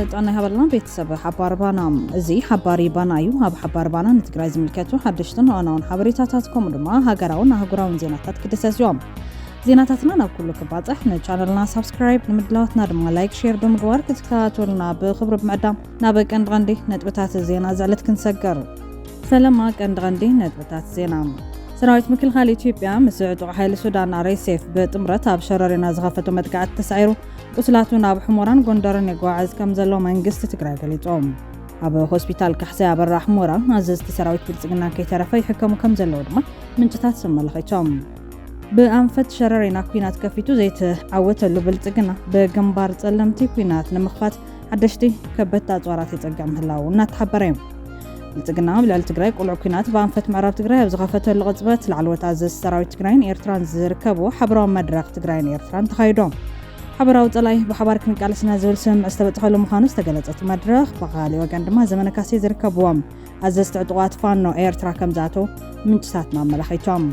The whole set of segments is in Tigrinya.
ጥዕና ይሃበልና ቤተሰብ ሓባር ባና። እዚ ሓባሪ ባና እዩ። ኣብ ሓባር ባና ንትግራይ ዝምልከቱ ሓደሽትን እዋናውን ሓበሬታታት ከምኡ ድማ ሃገራውን ኣህጉራውን ዜናታት ክድሰስ እዮም። ዜናታትና ናብ ኩሉ ክባፅሕ ንቻነልና ሳብስክራይብ፣ ንምድላዋትና ድማ ላይክ፣ ሼር ብምግባር ክትከታተሉና ብክብሪ ብምዕዳም ናብ ቀንዲ ቀንዲ ነጥብታት ዜና ዝዕለት ክንሰገር። ፈለማ ቀንዲ ቀንዲ ነጥብታት ዜና። ሰራዊት ምክልኻል ኢትዮጵያ ምስ ዕጡቕ ሓይሊ ሱዳን ኣር ኤስ ኤፍ ብጥምረት ኣብ ሸረሪና ዝኸፈቶ መጥቃዕቲ ተሳዒሩ ቁስላቱ ናብ ሕሞራን ጎንደርን የጓዓዝ ከም ዘሎ መንግስቲ ትግራይ ገሊጾም። ኣብ ሆስፒታል ካሕሳይ ኣበራ ሕሞራ ኣዘዝቲ ሰራዊት ብልጽግና ከይተረፈ ይሕከሙ ከም ዘለዉ ድማ ምንጭታት ኣመላኺቶም። ብኣንፈት ሸረሪና ኲናት ከፊቱ ዘይተዓወተሉ ብልጽግና ብግንባር ጸለምቲ ኲናት ንምኽፋት ሓደሽቲ ከበድቲ ኣጽዋራት የጸግዕ ምህላዉ እናተሓበረ እዩ። ብልጽግና ኣብ ልዕሊ ትግራይ ቁልዕ ኲናት ብኣንፈት ምዕራብ ትግራይ ኣብ ዝኸፈተሉ ቅጽበት ላዕለዎት ኣዘዝቲ ሰራዊት ትግራይን ኤርትራን ዝርከቡ ሓበራዊ መድረኽ ትግራይን ኤርትራን ተኻይዶም። ሓበራዊ ጸላኢ ብሓባር ክንቃለስና ዝብል ስምምዕ ዝተበጽሐሉ ምዃኑ ዝተገለጸ እቲ መድረኽ፣ ብኻሊእ ወገን ድማ ዘመነ ካሴ ዝርከብዎም ኣዘዝቲ ዕጡቓት ፋኖ ኤርትራ ከም ዝኣተው ምንጭታትና ኣመላኺቶም።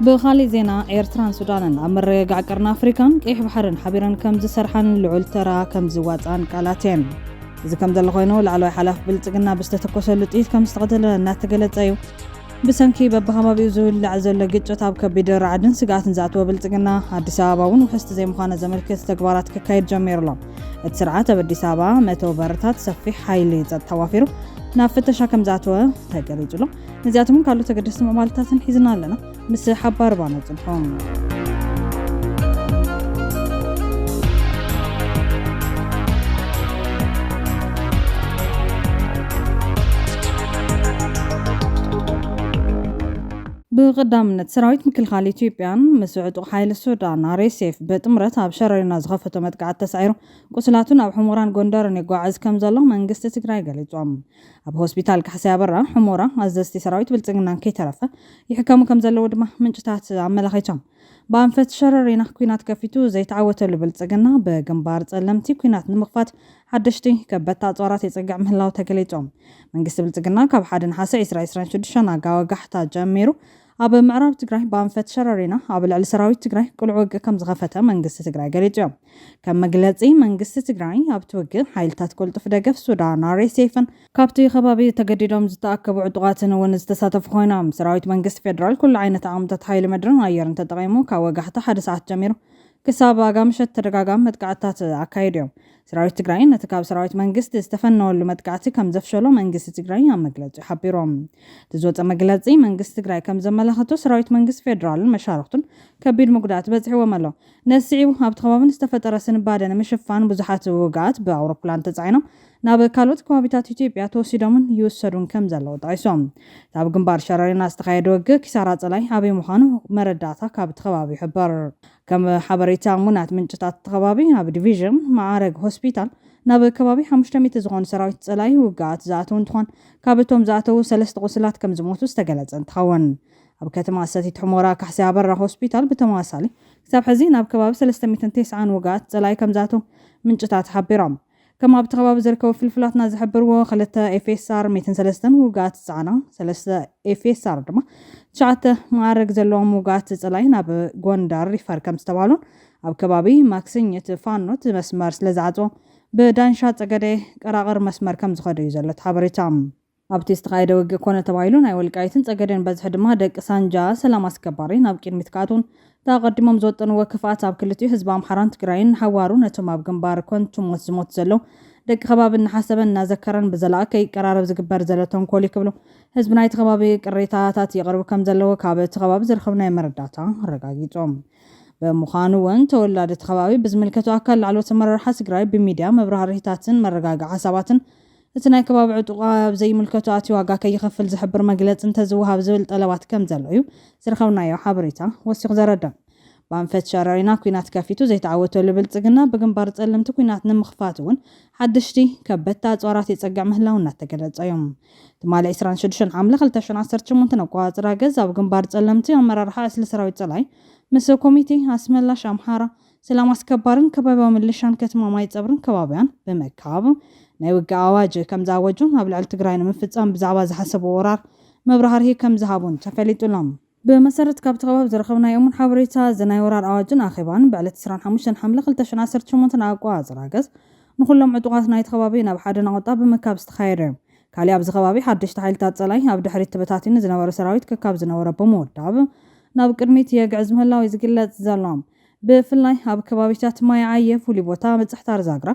ብኻሊእ ዜና፣ ኤርትራን ሱዳንን ኣብ ምርግጋዕ ቀርኒ ኣፍሪካን ቀይሕ ባሕርን ሓቢረን ከም ዝሰርሓን ልዑል ተራ ከም ዝዋፅኣን ቃል ኣትየን። እዚ ከም ዘሎ ኮይኑ፣ ላዕለዋይ ሓላፊ ብልጽግና ብዝተተኮሰሉ ጥይት ከም ዝተቐተለ እናተገለጸ እዩ። ብሰንኪ በብከባቢኡ ዝውላዕ ዘሎ ግጭት ኣብ ከቢድ ራዕድን ስግኣትን ዝኣተወ ብልጽግና፣ ኣዲስ ኣበባ እውን ውሕስቲ ዘይምዃና ዘመልክት ተግባራት ክካየድ ጀሚሩ ኣሎ። እቲ ስርዓት ኣብ ኣዲስ ኣበባ መእተዊ በርታት ሰፊሕ ሓይሊ ጸጥታ ዋፊሩ ናብ ፍተሻ ከም ዝኣተወ ተገሊጹ ኣሎ። ነዚኣቶምን ካልኦት ተገደስቲ ምዕባለታትን ሒዝና ኣለና። ምስ ሓባር ባና ጽንሖም። ብቐዳምነት፣ ሰራዊት ምክልኻል ኢትዮጵያን ምስ ዕጡቕ ሓይሊ ሱዳን ኣር ኤስ ኤፍ ብጥምረት ኣብ ሸረሪና ዝኸፈቶ መጥቃዕቲ ተሳዒሩ ቁስላቱ ናብ ሕሞራን ጎንደርን ይጓዓዝ ከም ዘሎ መንግስቲ ትግራይ ገሊጾም። ኣብ ሆስፒታል ካሕሳይ ኣበራ ሕሞራ ኣዘዝቲ ሰራዊት ብልጽግናን ከይተረፈ ይሕከሙ ከም ዘለዉ ድማ ምንጭታት ኣመላኺቶም። ብኣንፈት ሸረሪና ኲናት ከፊቱ ዘይተዓወተሉ ብልጽግና ብግንባር ጸለምቲ ኲናት ንምኽፋት ሓደሽቲ ከበድቲ ኣጽዋራት የጸግዕ ምህላው ተገሊጾም። መንግስቲ ብልጽግና ካብ ሓደ ነሓሰ ዕስራ ዕስራን ሽዱሽተን ኣጋ ወጋሕታ ጀሚሩ ኣብ ምዕራብ ትግራይ ብኣንፈት ሸረሪና ኣብ ልዕሊ ሰራዊት ትግራይ ቅሉዕ ውግእ ከም ዝኸፈተ መንግስቲ ትግራይ ገሊጹ እዮም። ከም መግለጺ መንግስቲ ትግራይ ኣብቲ ውግእ ሓይልታት ቅልጡፍ ደገፍ ሱዳን ኣር ኤስ ኤፍን ካብቲ ከባቢ ተገዲዶም ዝተኣከቡ ዕጡቓትን እውን ዝተሳተፉ ኮይኖም። ሰራዊት መንግስቲ ፌደራል ኩሉ ዓይነት ዓቕምታት ሓይሊ ምድርን ኣየርን ተጠቒሙ ካብ ወጋሕታ ሓደ ሰዓት ጀሚሩ ክሳብ ኣጋ ምሸት ተደጋጋሚ መጥቃዕትታት ኣካይዱ እዮም። ሰራዊት ትግራይ ነቲ ካብ ሰራዊት መንግስቲ ዝተፈነወሉ መጥቃዕቲ ከም ዘፍሸሎ መንግስቲ ትግራይ ኣብ መግለጺ ሓቢሮም። እቲ ዝወፀ መግለጺ መንግስቲ ትግራይ ከም ዘመላኸቶ ሰራዊት መንግስቲ ፌደራልን መሻርክቱን ከቢድ ምጉዳእቲ በፂሕዎም ኣሎ። ነዚ ስዒቡ ኣብቲ ከባቢ ንዝተፈጠረ ስንባደ ንምሽፋን ብዙሓት ውግኣት ብኣውሮፕላን ተፃዒኖም ናብ ካልኦት ከባቢታት ኢትዮጵያ ተወሲዶምን ይውሰዱን ከም ዘለዉ ጠቒሶም። ኣብ ግንባር ሸረሪና ዝተኻየደ ውግእ ኪሳራ ጸላይ ኣበይ ምዃኑ መረዳእታ ካብቲ ከባቢ ይሕበር። ከም ሓበሬታ እሙናት ምንጭታት እቲ ከባቢ ኣብ ዲቪዥን ማዕረግ ሆስፒታል ናብ ከባቢ ሓሙሽተ ሚእቲ ዝኾኑ ሰራዊት ጸላይ ውግኣት ዝኣተው እንትኾን ካብ እቶም ዝኣተው ሰለስተ ቁስላት ከም ዝሞቱ ዝተገለጸ እንትኸውን ኣብ ከተማ ሰቲት ሑመራ ካሕሲ ኣበራ ሆስፒታል ብተመሳሳሊ ክሳብ ሕዚ ናብ ከባቢ ሰለስተ ሚእትን ተስዓን ውግኣት ጸላይ ከም ዝኣተው ምንጭታት ሓቢሮም። ከም ኣብቲ ከባቢ ዝርከቡ ፍልፍላትና ዝሕብርዎ ክልተ ኤፍ ኤስ ኣር ሚእትን ሰለስተን ውግኣት ዝጸዓና ሰለስተ ኤፍ ኤስ ኣር ድማ ትሽዓተ ማዕረግ ዘለዎም ውግኣት ጸላይ ናብ ጎንደር ሪፈር ከም ዝተባህሉን ኣብ ከባቢ ማክስኝት ፋኖ እቲ መስመር ስለ ዝዓጽዎ ብዳንሻ ጸገዴ ቀራቕር መስመር ከም ዝኸደ እዩ ዘሎ እቲ ሓበሬታ። ኣብቲ ዝተኻየደ ውግእ ኮነ ተባሂሉ ናይ ወልቃይትን ጸገዴን በዝሒ ድማ ደቂ ሳንጃ ሰላም ኣስከባሪ ናብ ቅድሚት ክኣትዉን እቲ ኣቐዲሞም ዝወጠንዎ ክፍኣት ኣብ ክልቲኡ ህዝቢ ኣምሓራን ትግራይን ንሓዋሩ ነቶም ኣብ ግንባር ኮንቱ ሞት ዝሞት ዘለዉ ደቂ ከባቢ እናሓሰበን እናዘከረን ብዘላቒ ከይቀራረብ ዝግበር ዘሎ ተንኮል እዩ ክብሉ ህዝቢ ናይቲ ከባቢ ቅሬታታት የቕርቡ ከም ዘለዉ ካብ እቲ ከባቢ ዝረኸብናዮ መረዳእታ ኣረጋጊጾም። ብምዃኑ እውን ተወላዲ እቲ ከባቢ ብዝምልከቱ ኣካል ላዕለዎት ኣመራርሓ ትግራይ ብሚድያ መብራህርሂታትን መረጋጋእ ሓሳባትን እቲ ናይ ከባቢ ዕጡቕ ኣብ ዘይምልከቱ ኣትዩ ዋጋ ከይኸፍል ዝሕብር መግለጺ እንተዝወሃብ ዝብል ጠለባት ከም ዘሎ እዩ ዝረኸብናዮ ሓበሬታ ወሲኹ ዘረድእ። ብኣንፈት ሸረሪና ኲናት ከፊቱ ዘይተዓወተሉ ብልጽግና ብግንባር ጸለምቲ ኲናት ንምኽፋት እውን ሓደሽቲ ከበድቲ ኣጽዋራት የጸግዕ ምህላው እናተገለጸ እዩ። ትማሊ ዕስራን ሽዱሽተን ሓምለ ክልተ ሽሕን ዓሰርተ ሸሞንተን ኣቆጻጽራ ገዝ ኣብ ግንባር ጸለምቲ ኣመራርሓ ዕስለ ሰራዊት ጸላይ ምስ ኮሚቴ ኣስመላሽ ኣምሓራ ሰላም ኣስከባርን ከባቢያዊ ምልሻን ከተማ ማይ ጸብርን ከባቢያን ብምእካብ ናይ ውግእ ኣዋጅ ከም ዝኣወጁ ኣብ ልዕሊ ትግራይ ንምፍጻም ብዛዕባ ዝሓሰቡ ወራር መብራህርሂ ከም ዝሃቡን ተፈሊጡ ኣሎ። ብመሰረት ካብቲ ከባቢ ዝረኸብናዮ እሙን ሓበሬታ እዚ ናይ ወራር ኣዋጅን ኣኼባን ብዕለት ዕስራን ሓሙሽተን ሓምለ ክልተ ሽሕን ዓሰርተ ሸሞንተን ኣቆጻጽራ ገዝ ንኹሎም ዕጡቓት ናይቲ ከባቢ ናብ ሓደ ናቑጣ ብምእካብ ዝተኻየደ እዩ። ካሊእ ኣብዚ ከባቢ ሓደሽቲ ሓይልታት ጸላኢ ኣብ ድሕሪት ተበታቲኑ ዝነበረ ሰራዊት ክካብ ዝነበረ ብምውዳብ ናብ ቅድሚት የግዕዝ ምህላው እዩ ዝግለጽ ዘሎ። ብፍላይ ኣብ ከባቢታት ማይ ዓየ ፍሉይ ቦታ ምጽሕታር ዛግራ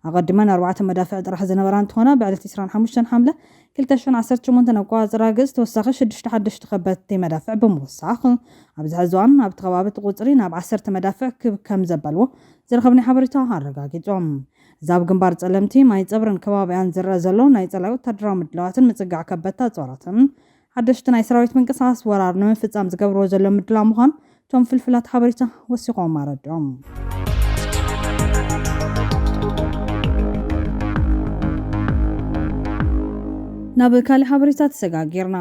ኣቐዲመን ኣርባዕተ መዳፍዕ ጥራሕ ዝነበራ እንትኾና፣ ብዕለት ዕስራን ሓሙሽተን ሓምለ ክልተ ሽሕን ዓሰርተ ሸሞንተን ኣቋጽራ ግእዝ ተወሳኺ ሽዱሽተ ሓደሽቲ ከበድቲ መዳፍዕ ብምውሳኽ፣ ኣብዚ ሕዚ እዋን ኣብቲ ከባቢ እቲ ቁጽሪ ናብ ዓሰርተ መዳፍዕ ክብ ከም ዘበልዎ ዝረኸብናዮ ሓበሬታ ኣረጋጊጾም። እዚ ኣብ ግንባር ጸለምቲ፣ ማይ ጸብርን ከባቢኣን ዝረአ ዘሎ ናይ ጸላኢ ወታደራዊ ምድላዋትን ምጽጋዕ ከበድቲ ኣጽዋራትን ሓደሽቲ ናይ ሰራዊት ምንቅስቃስ ወራር ንምፍጻም ዝገብርዎ ዘሎ ምድላው ምዃኑ እቶም ፍልፍላት ሓበሬታ ወሲኾም ኣረድኦም። ናብ ካልእ ሓበሬታ ተሰጋጊርና።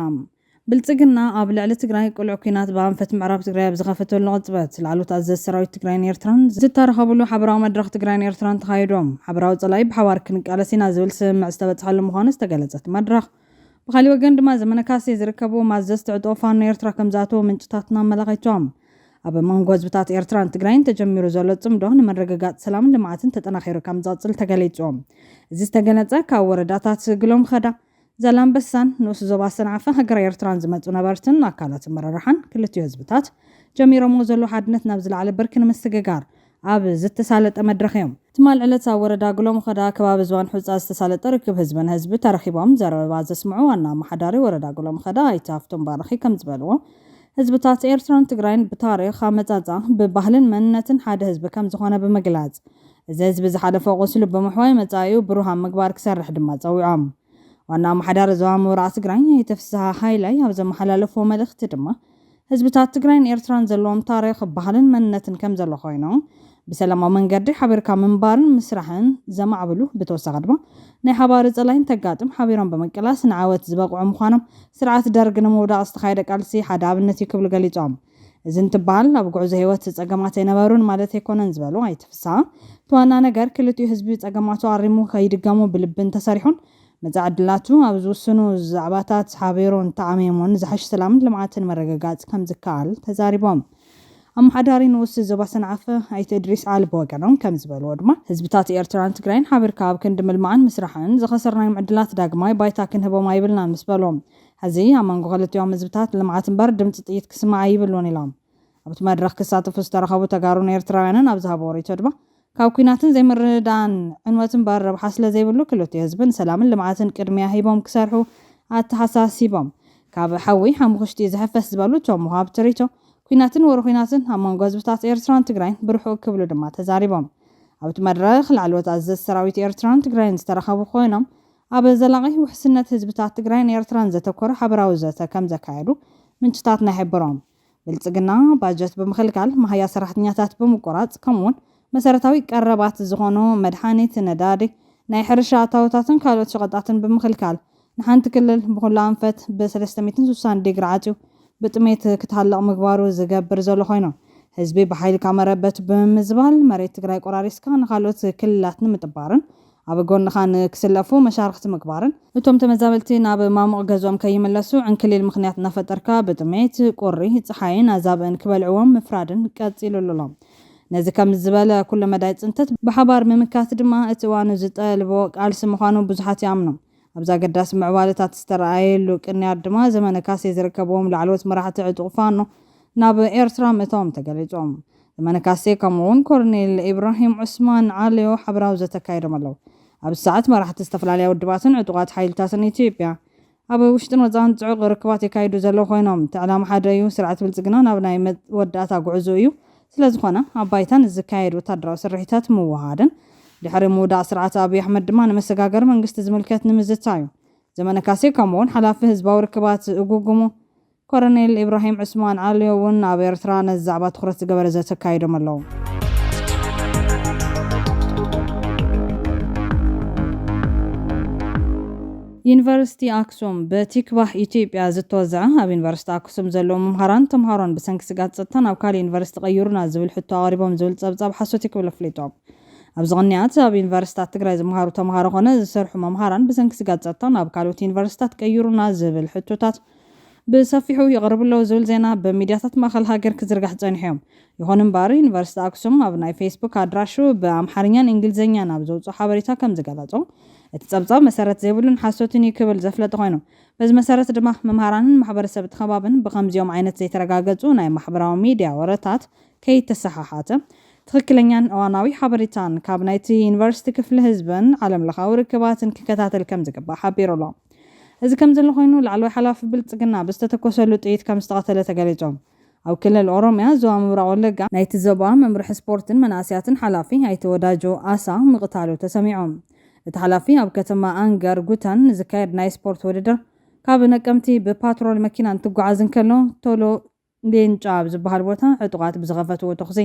ብልጽግና ኣብ ልዕሊ ትግራይ ቅሉዕ ኲናት ብኣንፈት ምዕራብ ትግራይ ኣብ ዝኸፈተሉ ቅጽበት፣ ላዕሎት ኣዘዝቲ ሰራዊት ትግራይን ኤርትራን ዝተራኸብሉ ሓበራዊ መድረኽ ትግራይን ኤርትራን ተኻይዶም። ሓበራዊ ጸላኢ ብሓባር ክንቃለስ ኢና ዝብል ስምምዕ ዝተበጽሐሉ ምዃኑ ዝተገለጸት መድረኽ፣ ብኻሊእ ወገን ድማ ዘመነ ካሴ ዝርከብዎም ኣዘዝቲ ዕጡቕ ፋኖ ኤርትራ ከም ዝኣተዉ ምንጭታትና ኣመላኺቶም። ኣብ መንጎ ህዝብታት ኤርትራን ትግራይን ተጀሚሩ ዘሎ ጽምዶ ንምርግጋጽ ሰላምን ልምዓትን ተጠናኺሩ ከም ዝቕጽል ተገሊጹ። እዚ ዝተገለጸ ካብ ወረዳታት ግሎም ኸዳ፣ ዛላምበሳን ንኡስ ዞባ ሰንዓፈ ሃገረ ኤርትራን ዝመጹ ነበርትን ኣካላት ኣመራርሓን ክልቲኡ ህዝብታት ጀሚሮምዎ ዘለዉ ሓድነት ናብ ዝለዓለ ብርኪ ንምስግጋር ኣብ ዝተሳለጠ መድረኽ እዮም። ትማል ዕለት ኣብ ወረዳ ግሎም ኸዳ ከባቢ ዝባን ሑጻ ዝተሳለጠ ርክብ ህዝቢ ንህዝቢ ተረኺቦም ዘረባ ዘስምዑ ዋና ኣመሓዳሪ ወረዳ ግሎም ኸዳ ኣይተ ሃፍቶም ባርኺ ከም ዝበልዎ፣ ህዝብታት ኤርትራን ትግራይን ብታሪኽ ኣመጻጽኣ ብባህልን መንነትን ሓደ ህዝቢ ከም ዝኾነ ብምግላጽ፣ እዚ ህዝቢ ዝሓለፎ ቁስሉ ብምሕዋይ መጻኢኡ ብሩህ ኣብ ምግባር ክሰርሕ ድማ ጸዊዖም። ዋና ኣመሓዳሪ ዞባ ምብራቕ ትግራይ ኣይተ ፍስሃ ሃይላይ ኣብ ዘመሓላለፍዎ መልእኽቲ ድማ፣ ህዝብታት ትግራይን ኤርትራን ዘለዎም ታሪኽ፣ ባህልን መንነትን ከም ዘሎ ኮይኑ፣ ብሰላማዊ መንገዲ ሓቢርካ ምንባርን ምስራሕን ዘማዕብሉ፣ ብተወሳኺ ድማ ናይ ሓባር ጸላኢን ተጋጥም ሓቢሮም ብምቅላስ ንዓወት ዝበቕዑ ምዃኖም ስርዓት ደርግ ንምውዳቕ ዝተኻየደ ቃልሲ ሓደ ኣብነት እዩ ክብሉ ገሊጾም። እዚ እንትበሃል ኣብ ጉዕዞ ህይወት ጸገማት ኣይነበሩን ማለት ኣይኮነን ዝበሉ ኣይተ ፍስሃ፣ እቲ ዋና ነገር ክልቲኡ ህዝቢ ጸገማቱ ኣሪሙ ከይድገሙ ብልቢ እንተሰሪሑን መጻኢ ዕድላቱ ኣብ ዝውስኑ ዛዕባታት ሓቢሩ እንተዓሚሙን ዝሓሸ ሰላምን ልምዓትን ምርግጋጽ ከም ዝከኣል ተዛሪቦም። ኣመሓዳሪ ንኡስ ዞባ ሰንዓፈ ኣይተ እድሪስ ዓሊ ብወገኖም ከም ዝበልዎ ድማ፣ ህዝብታት ኤርትራን ትግራይን ሓቢርካ ኣብ ክንዲ ምልማዕን ምስራሕን ዝኸሰርናዮም ዕድላት ዳግማይ ባይታ ክንህቦም ኣይብልናን ምስ በሉ፣ ሕዚ ኣብ መንጎ ክልቲኦም ህዝብታት ልምዓት እምበር ድምፂ ጥይት ክስማዕ ኣይብሉን ኢሎም። ኣብቲ መድረኽ ክሳተፉ ዝተረኸቡ ተጋሩን ኤርትራውያንን ኣብ ዝሃብዎ ርእይቶ ድማ፣ ካብ ኲናትን ዘይምርድዳእን ዕንወት እምበር ረብሓ ስለ ዘይብሉ፣ ክልቲኡ ህዝቢ ንሰላምን ልምዓትን ቅድሚያ ሂቦም ክሰርሑ ኣተሓሳሲቦም። ካብ ሓዊ ሓሙኽሽቲ እዩ ዝሕፈስ ዝበሉ እቶም ወሃብቲ ርእይቶ፣ ኲናትን ወረ ኲናትን ኣብ መንጎ ህዝብታት ኤርትራን ትግራይን ብርሑቕ ክብሉ ድማ ተዛሪቦም። ኣብቲ መድረኽ ላዕለዎት ኣዘዝቲ ሰራዊት ኤርትራን ትግራይን ዝተረኸቡ ኮይኖም፣ ኣብ ዘላቒ ውሕስነት ህዝብታት ትግራይን ኤርትራን ዘተኮረ ሓበራዊ ዘተ ከም ዘካየዱ ምንጭታትና ይሕብሮም። ብልጽግና ባጀት ብምኽልካል፣ መሃያ ሰራሕተኛታት ብምቁራጽ፣ ከምኡውን መሰረታዊ ቀረባት ዝኾኑ መድሓኒት፣ ነዳዲ፣ ናይ ሕርሻ ኣታወታትን ካልኦት ሸቐጣትን ብምኽልካል፣ ንሓንቲ ክልል ብኹሉ ኣንፈት ብ ሰለስተ ሚእትን ስሳን ዲግሪ ዓጽዩ ብጥሜት ክትሃልቕ ምግባሩ ዝገብር ዘሎ ኮይኑ፣ ህዝቢ ብሓይልካ መረበት ብምዝባል መሬት ትግራይ ቆራሪስካ ንኻልኦት ክልላት ንምጥባርን ኣብ ጎንኻ ንክስለፉ መሻርኽቲ ምግባርን፣ እቶም ተመዛበልቲ ናብ ማሙቕ ገዝኦም ከይምለሱ ዕንክሊል ምኽንያት እናፈጠርካ ብጥሜት፣ ቁሪ፣ ጸሓይን ኣዛብእን ክበልዕዎም ምፍራድን ቀጺሉሉ ኣሎ። ነዚ ከም ዝበለ ኩለ መዳይ ጽንተት ብሓባር ምምካት ድማ እቲ እዋኑ ዝጠልቦ ቃልሲ ምዃኑ ብዙሓት ይኣምኑ። ኣብዚ ኣገዳሲ ምዕባለታት ዝተረኣየሉ ቅንያት ድማ ዘመነ ካሴ ዝርከብዎም ላዕለዎት መራሕቲ ዕጡቕ ፋኖ ናብ ኤርትራ ምእታዎም ተገሊጾም። ዘመነ ካሴ ከምኡውን ኮርኔል ኢብራሂም ዑስማን ዓሊዮ ሓበራዊ ዘተ ኣካይዶም ኣለዉ። ኣብዚ ሰዓት መራሕቲ ዝተፈላለያ ውድባትን ዕጡቓት ሓይልታትን ኢትዮጵያ ኣብ ውሽጥን ወጻእን ጽዑቕ ርክባት የካይዱ ዘለዉ ኮይኖም፣ እቲ ዕላማ ሓደ እዩ። ስርዓት ብልጽግና ናብ ናይ መወዳእታ ጉዕዞ እዩ። ስለ ዝኾነ ኣብ ባይታ ንዝካየድ ወታደራዊ ስርሒታት ምውሃድን ድሕሪ ምውዳቕ ስርዓት ኣብይ ኣሕመድ ድማ ንመሰጋገሪ መንግስቲ ዝምልከት ንምዝታይ እዩ። ዘመነ ካሴ ከምኡውን ሓላፊ ህዝባዊ ርክባት እጉጉሙ ኮረኔል ኢብራሂም ዑስማን ዓሊ እውን ኣብ ኤርትራ ነዚ ዛዕባ ትኹረት ዝገበረ ዘተ ኣካይዶም ኣለዉ። ዩኒቨርሲቲ ኣክሱም ብቲክባህ ኢትዮጵያ ዝተወዘዐ፣ ኣብ ዩኒቨርሲቲ ኣክሱም ዘለዉ መምሃራን ተምሃሮን ብሰንኪ ስጋት ጸጥታ ናብ ካልእ ዩኒቨርሲቲ ቀይሩና ዝብል ሕቶ ኣቕሪቦም ዝብል ጸብጻብ ሓሶት ክብል ኣፍሊጡ። ኣብዚ ቅንያት ኣብ ዩኒቨርሲታት ትግራይ ዝመሃሩ ተምሃሮ ኾነ ዝሰርሑ መምሃራን ብሰንኪ ስጋት ጸጥታ ናብ ካልኦት ዩኒቨርሲታት ቀይሩና ዝብል ሕቶታት ብሰፊሑ ይቐርቡ ኣለዉ ዝብል ዜና ብሚድያታት ማእኸል ሃገር ክዝርጋሕ ጸኒሑ እዮም። ይኹን እምበር፣ ዩኒቨርሲቲ ኣክሱም ኣብ ናይ ፌስቡክ ኣድራሹ ብኣምሓርኛን እንግሊዝኛን ኣብ ዘውፅኦ ሓበሬታ ከም ዝገለጾ፣ እቲ ጸብጻብ መሰረት ዘይብሉን ሓሶትን እዩ ክብል ዘፍለጠ ኮይኑ፣ በዚ መሰረት ድማ መምሃራንን ማሕበረሰብ እቲ ከባብን ብኸምዚኦም ዓይነት ዘይተረጋገጹ ናይ ማሕበራዊ ሚድያ ወረታት ከይተሰሓሓተ ትኽክለኛን እዋናዊ ሓበሬታን ካብ ናይቲ ዩኒቨርሲቲ ክፍሊ ህዝብን ዓለም ለኻዊ ርክባትን ክከታተል ከም ዝግባእ ሓቢሩ ኣሎ። እዚ ከም ዘሎ ኮይኑ፣ ላዕለዋይ ሓላፊ ብልጽግና ብዝተተኮሰሉ ጥይት ከም ዝተቐተለ ተገሊጹ። ኣብ ክልል ኦሮምያ ዞባ ምብራቕ ወለጋ ናይቲ ዞባ መምርሒ ስፖርትን መናእሰያትን ሓላፊ ኣይተ ወዳጆ ኣሳ ምቕታሉ ተሰሚዑ። እቲ ሓላፊ ኣብ ከተማ ኣንገር ጉተን ንዝካየድ ናይ ስፖርት ውድድር ካብ ነቀምቲ ብፓትሮል መኪና እንትጓዓዝ እንከሎ፣ ቶሎ ሌንጫ ኣብ ዝበሃል ቦታ ዕጡቓት ብዝኸፈትዎ ተኹሲ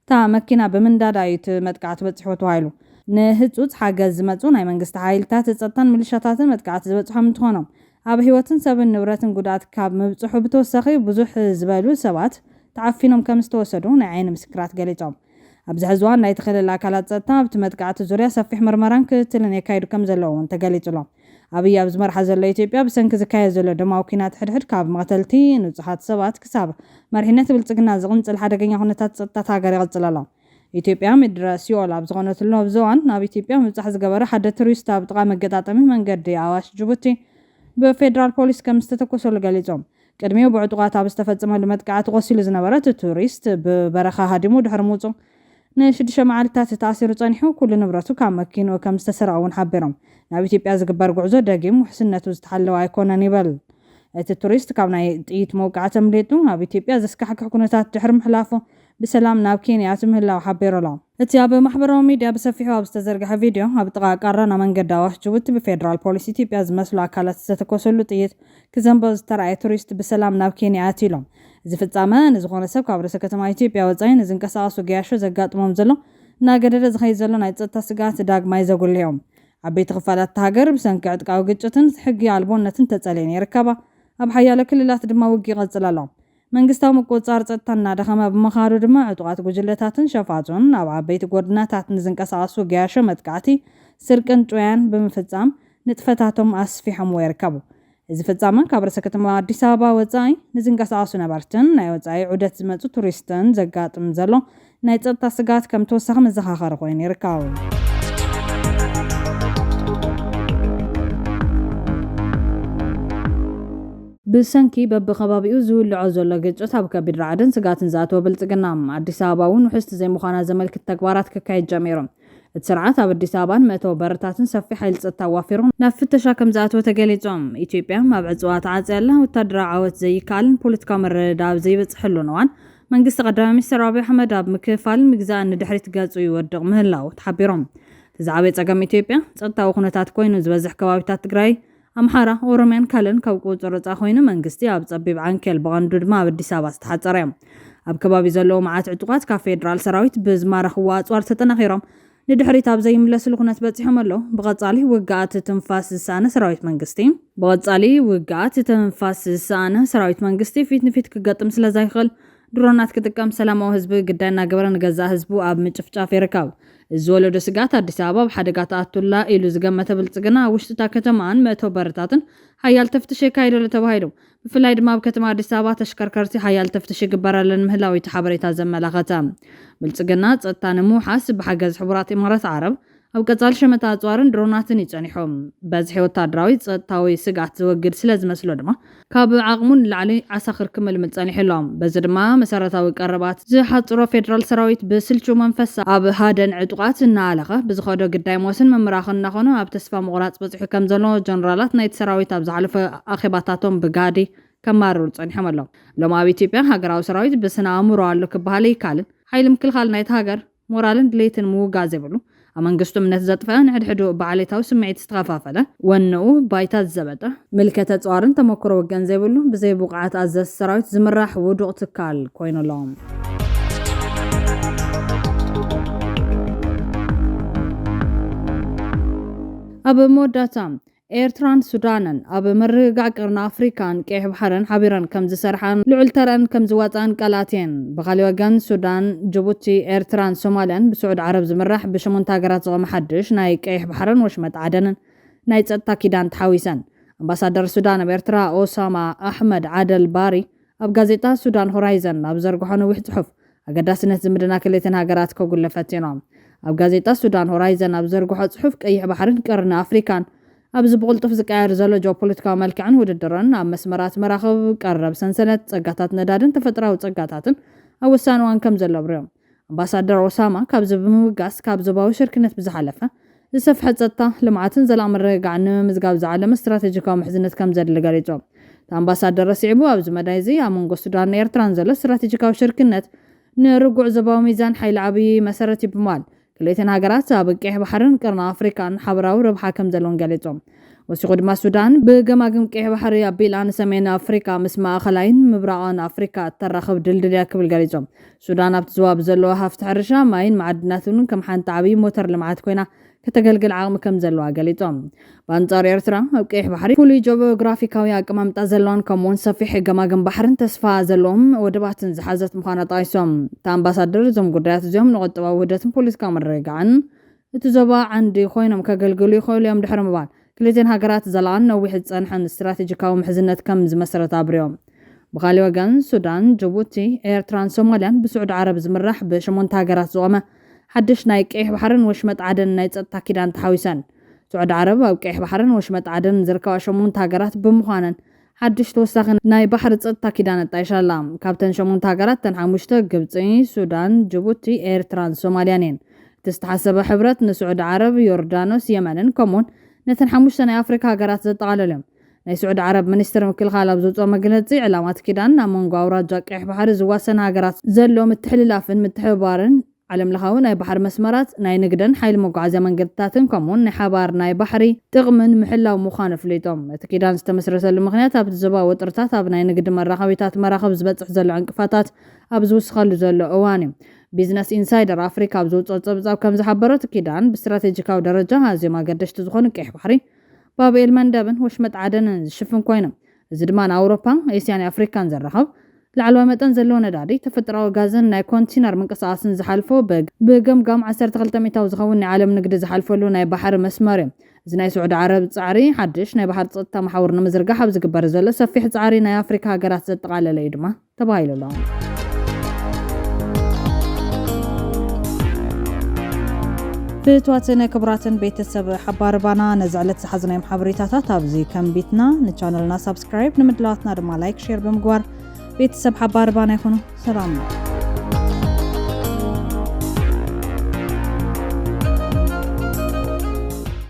እታ መኪና ብምንዳዳ እዩ እቲ መጥቃዕቲ በፂሑ ተባሂሉ። ንህፁፅ ሓገዝ ዝመፁ ናይ መንግስቲ ሓይልታት ጸጥታን ሚሊሻታትን መጥቃዕቲ ዝበፅሖም እንትኾኖም፣ ኣብ ህይወትን ሰብን ንብረትን ጉድኣት ካብ ምብፅሑ ብተወሳኺ ብዙሕ ዝበሉ ሰባት ተዓፊኖም ከም ዝተወሰዱ ናይ ዓይኒ ምስክራት ገሊጾም። ኣብዚ ሕዚ እዋን ናይቲ ክልል ኣካላት ጸጥታ ኣብቲ መጥቃዕቲ ዙርያ ሰፊሕ ምርመራን ክትትልን የካይዱ ከም ዘለዉ እውን ተገሊጹ ኣሎ። ኣብይ ኣብ ዝመርሓ ዘሎ ኢትዮጵያ ብሰንኪ ዝካየድ ዘሎ ደማዊ ኲናት ሕድሕድ ካብ መቕተልቲ ንጹሃት ሰባት ክሳብ መሪሕነት ብልጽግና ዝቕንጽል ሓደገኛ ኩነታት ጸጥታ እታ ሃገር ይቕጽል ኣሎ። ኢትዮጵያ ምድረ ሲኦል ኣብ ዝኾነትሉ ኣብዚ እዋን ናብ ኢትዮጵያ ምብጻሕ ዝገበረ ሓደ ቱሪስት ኣብ ጥቓ መገጣጠሚ መንገዲ ኣዋሽ ጅቡቲ ብፌደራል ፖሊስ ከም ዝተተኮሰሉ ገሊጾም። ቅድሚኡ ብዕጡቓት ኣብ ዝተፈጸመሉ መጥቃዕቲ ቆሲሉ ዝነበረ እቲ ቱሪስት ብበረኻ ሃዲሙ ድሕሪ ምውጹ ንሽዱሽተ መዓልታት ተኣሲሩ ጸኒሑ፣ ኩሉ ንብረቱ ካብ መኪንኡ ከም ዝተሰረቐ እውን ሓቢሮም። ናብ ኢትዮጵያ ዝግበር ጉዕዞ ደጊም ውሕስነቱ ዝተሓለወ ኣይኮነን ይበል። እቲ ቱሪስት ካብ ናይ ጥይት መውቃዕቲ ኣምሊጡ ኣብ ኢትዮጵያ ዘስካሕክሕ ኩነታት ድሕሪ ምሕላፉ ብሰላም ናብ ኬንያ ኣትዩ ምህላው ሓቢሩ ኣሎ። እቲ ኣብ ማሕበራዊ ሚድያ ብሰፊሑ ኣብ ዝተዘርግሐ ቪድዮ፣ ኣብ ጥቓ ቃራና መንገዲ ኣዋሽ ጅቡቲ ብፌደራል ፖሊስ ኢትዮጵያ ዝመስሉ ኣካላት ዝተተኮሰሉ ጥይት ክዘንቦ ዝተራእየ ቱሪስት ብሰላም ናብ ኬንያ ኣትዩ ኢሎም። እዚ ፍጻመ ንዝኾነ ሰብ ካብ ርእሰ ከተማ ኢትዮጵያ ወጻኢ ንዝንቀሳቐሱ ገያሾ ዘጋጥሞም ዘሎ እናገደደ ዝኸይድ ዘሎ ናይ ጸጥታ ስግኣት ዳግማይ ዘጉልህ እዮም። ዓበይቲ ክፋላት እታ ሃገር ብሰንኪ ዕጥቃዊ ግጭትን ሕጊ ኣልቦነትን ተጸልየን ይርከባ። ኣብ ሓያሎ ክልላት ድማ ውግእ ይቐጽል ኣሎ። መንግስታዊ ምቁጽጻር ጸጥታ እናደኸመ ብምኻዱ ድማ ዕጡቓት ጉጅለታትን ሸፋቱን ኣብ ዓበይቲ ጎደናታት ንዝንቀሳቐሱ ገያሾ መጥቃዕቲ፣ ስርቅን ጭውያን ብምፍጻም ንጥፈታቶም ኣስፊሖምዎ ይርከቡ። እዚ ፍጻመ ካብ ርእሰ ከተማ ኣዲስ ኣበባ ወጻኢ ንዝንቀሳቐሱ ነበርትን ናይ ወጻኢ ዑደት ዝመጹ ቱሪስትን ዘጋጥም ዘሎ ናይ ጸጥታ ስግኣት ከም ተወሳኺ መዘኻኸሪ ኮይኑ ይርከብ። ብሰንኪ በብኸባቢኡ ዝውልዖ ዘሎ ግጭት ኣብ ከቢድ ራዕድን ስግኣትን ዝኣተወ ብልጽግና፣ ኣዲስ ኣበባ እውን ውሕስቲ ዘይምዃና ዘመልክት ተግባራት ክካየድ ጀሚሩ። እቲ ስርዓት ኣብ ኣዲስ ኣበባን መእተዊ በርታትን ሰፊሕ ሓይሊ ጸጥታ ኣዋፊሩ ናብ ፍተሻ ከም ዝኣተወ ተገሊጾም። ኢትዮጵያ ኣብ ዕጽዋ ተዓጽያ ኣላ፣ ወታደራዊ ዓወት ዘይከኣልን ፖለቲካዊ ምርድዳእ ኣብ ዘይበጽሐሉን እዋን፣ መንግስቲ ቀዳማይ ሚኒስትር ኣብይ ኣሕመድ ኣብ ምክፍፋልን ምግዛእን ንድሕሪት ገጹ ይወድቕ ምህላው ተሓቢሮም። እቲ ዝዓበየ ጸገም ኢትዮጵያ ጸጥታዊ ኩነታት ኮይኑ፣ ዝበዝሕ ከባቢታት ትግራይ፣ ኣምሓራ፣ ኦሮምያን ካልእን ካብ ቁጽጽር ወጻኢ ኮይኑ፣ መንግስቲ ኣብ ጸቢብ ዓንኬል ብቐንዱ ድማ ኣብ ኣዲስ ኣበባ ዝተሓጸረ እዮም። ኣብ ከባቢ ዘለዉ መዓት ዕጡቓት ካብ ፌደራል ሰራዊት ብዝማረኽዎ ኣጽዋር ተጠናኺሮም ንድሕሪት ኣብ ዘይምለስሉ ኩነት በጺሖም ኣለዉ። ብቐጻሊ ውግኣት ትንፋስ ዝሰኣነ ሰራዊት መንግስቲ፣ ብቐጻሊ ውግኣት ትንፋስ ዝሰኣነ ሰራዊት መንግስቲ ፊት ንፊት ክገጥም ስለ ዘይኽእል፣ ድሮናት ክጥቀም ሰላማዊ ህዝቢ ግዳይ እናገበረ ንገዛእ ህዝቡ ኣብ ምጭፍጫፍ ይርከብ። እዚ ዝወለዶ ስግኣት ኣዲስ ኣበባ ኣብ ሓደጋ ትኣቱላ ኢሉ ዝገመተ ብልጽግና፣ ኣብ ውሽጢ እታ ከተማን መእተዊ በርታትን ሓያል ተፍትሽ የካይድ ኣሎ ተባሂሉ። ብፍላይ ድማ ኣብ ከተማ ኣዲስ ኣበባ ተሽከርከርቲ ሓያል ተፍትሽ ይግበረለን ምህላው እቲ ሓበሬታ ዘመላኸተ። ብልጽግና ጸጥታ ንምውሓስ ብሓገዝ ሕቡራት ኢማራት ዓረብ ኣብ ቀጻሊ ሸመታ ኣጽዋርን ድሮናትን እዩ ጸኒሑ። በዝሒ ወታደራዊ ጸጥታዊ ስግኣት ዘወግድ ስለ ዝመስሎ ድማ ካብ ዓቕሙ ንላዕሊ ዓሳኽር ክምልምል ጸኒሑ ኣሎ። በዚ ድማ መሰረታዊ ቀረባት ዝሓጽሮ ፌደራል ሰራዊት ብስልቹ መንፈስ ኣብ ሃደን ዕጡቓት እናኣለኸ ብዝኸዶ ግዳይ ሞስን ምምራኽን እናኾነ ኣብ ተስፋ ምቑራጽ በጺሑ ከም ዘሎ ጀነራላት ናይቲ ሰራዊት ኣብ ዝሓለፈ ኣኼባታቶም ብጋዲ ከማርሩ ጸኒሖም ኣለዉ። ሎም ኣብ ኢትዮጵያ ሃገራዊ ሰራዊት ብስነ ኣእምሮ ኣሎ ክበሃል ኣይከኣልን። ሓይሊ ምክልኻል ናይቲ ሃገር ሞራልን ድሌትን ምውጋእ ዘይብሉ፣ ኣብ መንግስቱ እምነት ዘጥፈአ፣ ንሕድሕዱ ብዓሌታዊ ስምዒት ዝተኸፋፈለ፣ ወንኡ ባይታ ዝዘበጠ፣ ምልከተ ጸዋርን ተመክሮ ወገን ዘይብሉ፣ ብዘይ ብቑዓት ኣዘዝቲ ሰራዊት ዝምራሕ ውዱቕ ትካል ኮይኑ ኣሎ። ኣብ መወዳእታ፣ ኤርትራን ሱዳንን ኣብ ምርግጋእ ቀርኒ ኣፍሪካን ቀይሕ ባሕርን ሓቢረን ከም ዝሰርሓን ልዑል ተረአን ከም ዝዋፅኣን ቃል ኣትየን። ብኻሊእ ወገን ሱዳን፣ ጅቡቲ፣ ኤርትራን ሶማልያን ብስዑድ ዓረብ ዝምራሕ ብሸሞንተ ሃገራት ዝቖመ ሓድሽ ናይ ቀይሕ ባሕርን ወሽመጥ ዓደንን ናይ ጸጥታ ኪዳን ተሓዊሰን። ኣምባሳደር ሱዳን ኣብ ኤርትራ ኦሳማ ኣሕመድ ዓደል ባሪ ኣብ ጋዜጣ ሱዳን ሆራይዘን ኣብ ዘርግሖ ነዊሕ ጽሑፍ፣ ኣገዳስነት ዝምድና ክልተን ሃገራት ከጉልሕ ፈቲኑ። ኣብ ጋዜጣ ሱዳን ሆራይዘን ኣብ ዘርግሖ ጽሑፍ፣ ቀይሕ ባሕርን ቀርኒ ኣፍሪካን ኣብዚ ብቕልጡፍ ዝቀያየር ዘሎ ጂኦፖለቲካዊ መልክዕን ውድድርን ኣብ መስመራት መራኽብ፣ ቀረብ ሰንሰለት ጸጋታት ነዳድን ተፈጥሮኣዊ ጸጋታትን ኣብ ወሳኒ እዋን ከም ዘሎ ኣብሪሆም። ኣምባሳደር ኦሳማ ካብዚ ብምብጋስ፣ ካብ ዞባዊ ሽርክነት ብዝሓለፈ ዝሰፍሐ ጸጥታ፣ ልምዓትን ዘላቒ ምርግጋዕን ንምምዝጋብ ዝዓለመ ስትራቴጂካዊ ምሕዝነት ከም ዘድሊ ገሊጾም። እቲ ኣምባሳደር ኣስዒቡ፣ ኣብዚ መዳይ እዚ ኣብ መንጎ ሱዳንን ኤርትራን ዘሎ ስትራቴጂካዊ ሽርክነት ንርጉዕ ዞባዊ ሚዛን ሓይሊ ዓብዪ መሰረት እዩ ብምባል፣ ክልኤተን ሃገራት ኣብ ቀይሕ ባሕርን ቀርኒ ኣፍሪካን ሓበራዊ ረብሓ ከም ዘለዎን ገሊጾም። ወሲኹ ድማ፣ ሱዳን ብገማግም ቀይሕ ባሕሪ ኣቢላ ንሰሜን ኣፍሪካ ምስ ማእኸላይን ምብራቕን ኣፍሪካ እተራኽብ ድልድል እያ ክብል ገሊጾም። ሱዳን ኣብቲ ዞባ ብዘለዋ ሃፍቲ ሕርሻ፣ ማይን መዓድናትን እውን ከም ሓንቲ ዓብዪ ሞተር ልምዓት ኮይና ከተገልግል ዓቕሚ ከም ዘለዋ ገሊጾም። ብኣንጻሩ ኤርትራ ኣብ ቀይሕ ባሕሪ ፍሉይ ጂኦግራፊካዊ ኣቀማምጣ ዘለዋን ከምኡውን ሰፊሕ ገማግም ባሕርን ተስፋ ዘለዎም ወደባትን ዝሓዘት ምዃና ጠቒሶም። እቲ ኣምባሳደር፣ እዞም ጉዳያት እዚኦም ንቁጠባዊ ውህደትን ፖለቲካዊ ምርግጋዕን እቲ ዞባ ዓንዲ ኮይኖም ከገልግሉ ይኽእሉ እዮም ድሕሪ ምባል፣ ክልቲኤን ሃገራት ዘላቕን ነዊሕ ዝጸንሐን ስትራቴጂካዊ ምሕዝነት ከም ዝመሰረት ኣብሪዮም። ብኻልእ ወገን፣ ሱዳን፣ ጅቡቲ፣ ኤርትራን ሶማልያን ብስዑዲ ዓረብ ዝምራሕ ብሸሞንተ ሃገራት ዝቖመ ሓድሽ ናይ ቀይሕ ባሕርን ወሽመጥ ዓደን ናይ ጸጥታ ኪዳን ተሓዊሰን። ስዑዲ ዓረብ ኣብ ቀይሕ ባሕርን ወሽመጥ ዓደን ዝርከባ ሸሞንተ ሃገራት ብምዃነን፣ ሓድሽ ተወሳኺ ናይ ባሕሪ ጸጥታ ኪዳን ኣጣይሻ ኣላ። ካብተን ሸሞንተ ሃገራት፣ እተን ሓሙሽተ፣ ግብጺ፣ ሱዳን፣ ጅቡቲ፣ ኤርትራን ሶማልያን እየን። እቲ ዝተሓሰበ ሕብረት ንስዑዲ ዓረብ፣ ዮርዳኖስ፣ የመንን ከምኡውን ነተን ሓሙሽተ ናይ ኣፍሪካ ሃገራት ዘጠቓለሉ እዮም። ናይ ስዑዲ ዓረብ ሚኒስትሪ ምክልኻል ኣብ ዘውፅኦ መግለፂ፣ ዕላማ እቲ ኪዳን ኣብ መንጎ ኣውራጃ ቀይሕ ባሕሪ ዝዋሰና ሃገራት ዘሎ ምትሕልላፍን ምትሕብባርን፣ ዓለም ለኻዊ ናይ ባሕሪ መስመራት፣ ናይ ንግደን ሓይሊ መጓዓዝያ መንገድታትን ከምኡውን ናይ ሓባር ናይ ባሕሪ ጥቕምን ምሕላው ምዃኑ ኣፍሊጦም። እቲ ኪዳን ዝተመስረተሉ ምኽንያት፣ ኣብቲ ዞባ ወጥርታት ኣብ ናይ ንግዲ መራኸቢታት መራኽብ ዝበፅሕ ዘሎ ዕንቅፋታት ኣብ ዝውስኸሉ ዘሎ እዋን እዩ። ቢዝነስ ኢንሳይደር ኣፍሪካ ኣብ ዘውፅኦ ፀብፃብ ከም ዝሓበሮ፣ እቲ ኪዳን ብስትራቴጂካዊ ደረጃ ኣዝዮም ኣገደሽቲ ዝኾኑ ቀይሕ ባሕሪ፣ ባብኤል መንደብን ወሽመጥ ዓደንን ዝሽፍን ኮይኑ፣ እዚ ድማ ንኣውሮፓ፣ ኤስያን ኣፍሪካን ዘራኽብ ላዕለዋይ መጠን ዘለዎ ነዳዲ፣ ተፈጥሮኣዊ ጋዝን ናይ ኮንቲነር ምንቅስቓስን ዝሓልፎ፣ ብ-፣ ብገምጋም ዓሰርተ ክልተ ሚእታዊ ዝኸውን ናይ ዓለም ንግዲ ዝሓልፈሉ ናይ ባሕሪ መስመር እዩ። እዚ ናይ ስዑዲ ዓረብ ጻዕሪ፣ ሓድሽ ናይ ባሕሪ ጸጥታ መሓውር ንምዝርጋሕ ኣብ ዝግበር ዘሎ ሰፊሕ ጻዕሪ፣ ናይ ኣፍሪካ ሃገራት ዘጠቓለለ እዩ ድማ ተባሂሉ ኣሎ። ፍትዋትን ክቡራትን ቤተሰብ ሓባር ባና፣ ነዚ ዕለት ዝሓዝናዮም ሓበሬታታት ኣብዚ ከንቢትና። ንቻነልና ሳብስክራይብ፣ ንምድላዋትና ድማ ላይክ፣ ሼር ብምግባር ቤተሰብ ሓባር ባና ይኹኑ። ሰላም።